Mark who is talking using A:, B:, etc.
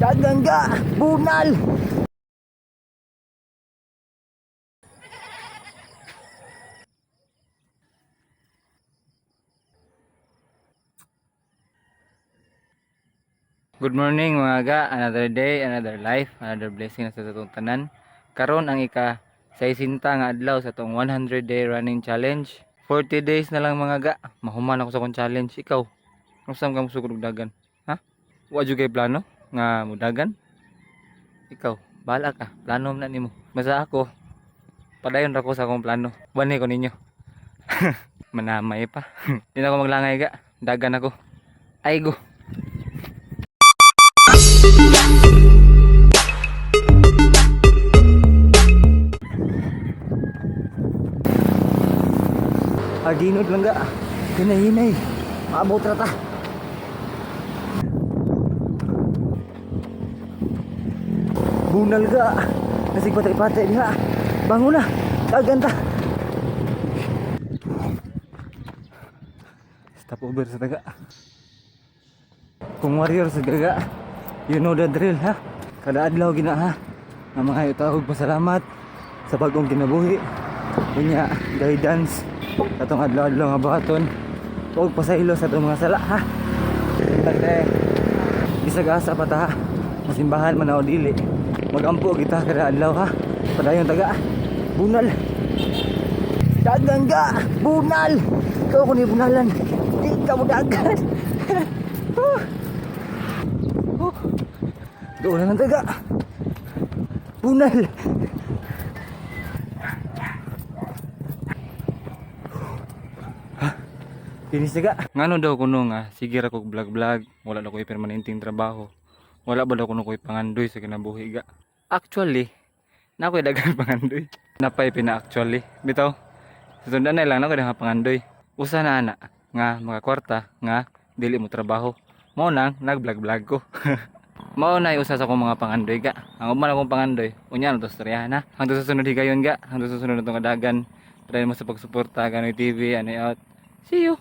A: Dagan ga! Bunal!
B: Good morning, mga ga, another day, another life, another blessing na sa atong tanan. Karon ang ika 60 nga adlaw sa atong 100 day running challenge. 40 days na lang, mga ga, mahuman ako sa akong challenge. Ikaw, unsa ka mosugod og dagan? Ha? Wa jud kay plano nga mudagan? Ikaw, bahala ka, plano na nimo. Basta ako, padayon ra ko sa akong plano. Bani ko ninyo. Manamay pa. Di na ako maglangay, ga. Dagan ako. Ay go.
A: Aginod lang ga. Hinay-hinay. Maabot ra ta. Bunal ga. Nasig patay-patay diha. Bangon na. Dagan ta.
B: Stop over sa taga. Kung warrior sa gaga, you know the drill, ha. Kada adlaw gina, ha. Nga mga tawag pasalamat sa bagong kinabuhi. Unya, guidance atong adlaw-adlaw nga buhaton. Huwag pasaylo sa atong mga sala, ha. Tante, bisag asa pa ta, ha. Masimbahan man o dili. Magampo kita kada adlaw, ha. Padayon taga.
A: Bunal. Dagan ga. Bunal. Ikaw ko ni bunalan. Di ka mo dagan. Oh. Oh.
B: Doon na lang taga.
A: Bunal.
B: Finish na ga. Ngano daw kuno nga sige ra kog vlog vlog, wala daw ko'y permanenteng trabaho. Wala ba daw kuno ko'y pangandoy sa kinabuhi, ga? Actually, na ako'y daghan pangandoy. Napay pina actually. Bitaw. Sa tundan na lang na ako'y daghan pangandoy. Usa na ana nga makakwarta nga dili mo trabaho. Mao nang nag-vlog-vlog ko. Mao na usa sa akong mga pangandoy, ga. Ang uban akong pangandoy, unya na to storyahan na. Hangtod sa sunod higayon, ga. Hangtod sa sunod natong kadagan. Padayon mo sa pagsuporta, Ganoy TV, ano out. See you.